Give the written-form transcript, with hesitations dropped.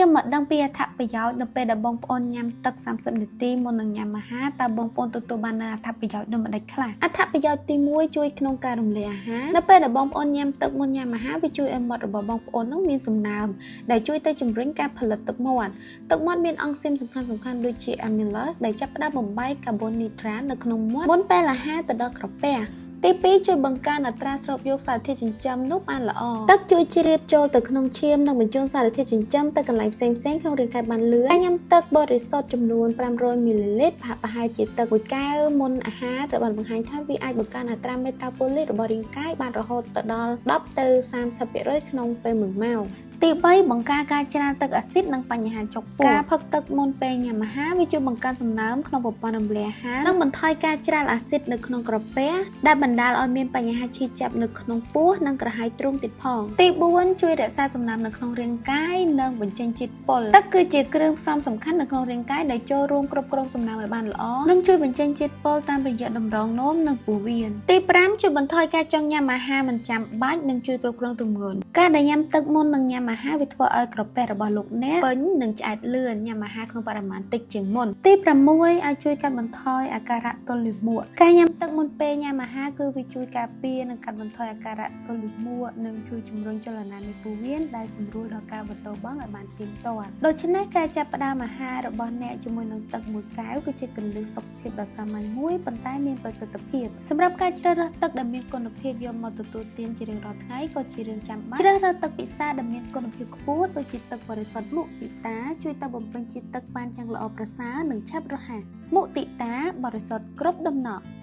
យើងមកដឹងពីអត្ថប្រយោជន៍នៅពេលដែលបងប្អូនញ៉ាំទឹក30នាទីមុននឹងញ៉ាំអាហារតើបងប្អូនទទួលបាននូវអត្ថប្រយោជន៍ដូចម្តេចខ្លះអត្ថប្រយោជន៍ទី1ជួយក្នុងការរំលាយអាហារនៅពេលដែលបងប្អូនញ៉ាំទឹកមុនញ៉ាំអាហារវាជួយឲ្យមាត់របស់បងប្អូននោះមានសំណើមដែលជួយទៅជំរុញការផលិតទឹកមាត់ទឹកមាត់មានអង់ស៊ីមសំខាន់ៗដូចជា amylase ដែលចាប់ផ្ដើមបំបែកកាបូននីត្រាតនៅក្នុងមាត់មុនពេលអាហារទៅដល់ក្រពះទី2ជួយបង្កើនអត្រាស្រូបយកសារធាតុចិញ្ចឹមនោះបានល្អទឹកជួយជ្រាបចូលទៅក្នុងឈាមនិងបញ្ជូនសារធាតុចិញ្ចឹមទៅកន្លែងផ្សេងៗក្នុងរាងកាយបានលឿនការញ៉ាំទឹកបរិសុទ្ធចំនួន500មីលីលីត្រប្រហាក់ប្រហែលជាទឹកមួយកែវមុនអាហារត្រូវបានបង្ហាញថាវាអាចបង្កើនអត្រាមេតាបូលីករបស់រាងកាយបានរហូតទៅដល់10ទៅ30%ក្នុងពេល1ម៉ោងទី3បង្ការការច្រាលទឹកអាស៊ីតនិងបញ្ហាចុកពោះការផឹកទឹកមុនពេលញ៉ាំអាហារវាជួយបង្កើនសំណើមក្នុងប្រព័ន្ធរំលាយអាហារនិងបន្ថយការច្រាលអាស៊ីតនៅក្នុងក្រពះដែលបណ្ដាលឲ្យមានបញ្ហាឈឺចាប់នៅក្នុងពោះនិងក្រហាយទ្រូងទៀតផងទី4ជួយរក្សាសំណើមនៅក្នុងរាងកាយនិងបញ្ចេញជាតិពុលទឹកគឺជាគ្រឿងផ្សំសំខាន់នៅក្នុងរាងកាយដែលចូលរួមគ្រប់គ្រងសំណើមឲ្យបានល្អនិងជួយបញ្ចេញជាតិពុលតាមរយៈតម្រងនោមនិងពោះវៀនទី5ជួយបន្ថយការចង់ញ៉ាំអាហារមិនចាំបាច់និងជួយគ្រប់គ្រងទម្ងន់ការដែលញ៉ាំទឹកមុននឹងញ៉ាំអាហារវាធ្វើឲ្យក្រពះរបស់លោកអ្នកពេញនិងឆ្អែតលឿនញ៉ាំអាហារក្នុងបរិមាណតិចជាងមុនទី6អាចជួយកាត់បន្ថយអាការៈទល់លាមកការញ៉ាំទឹកមុនពេលញ៉ាំអាហារគឺវាជួយការពារនិងកាត់បន្ថយអាការៈទល់លាមកនិងជួយជំរុញចលនានៃពោះវៀនដែលសម្រួលដល់ការបន្ទោបង់ឲ្យបានទៀងទាត់ដូច្នេះការចាប់ផ្ដើមអាហាររបស់អ្នកជាមួយនឹងទឹកមួយកែវគឺជាគន្លឹះសុខភាពដ៏សាមញ្ញមួយប៉ុន្តែមានប្រសិទ្ធភាពសម្រាប់ការជ្រើសរើសទឹកដែលមានគុណភាពយកមកទទួលទានជារៀងរាល់ថ្ងៃក៏ជារឿងចាំបាច់ជ្រើសរើសទឹកពិសាដែលមានគុណភាពខ្ពស់ដូចជាទឹកបរិសុទ្ធមុទិតាជួយទៅបំពេញជាតិទឹកបានយ៉ាងល្អប្រសើរនិងឆាប់រហ័សមុទិតាបរិសុទ្ធគ្រប់ដំណក់។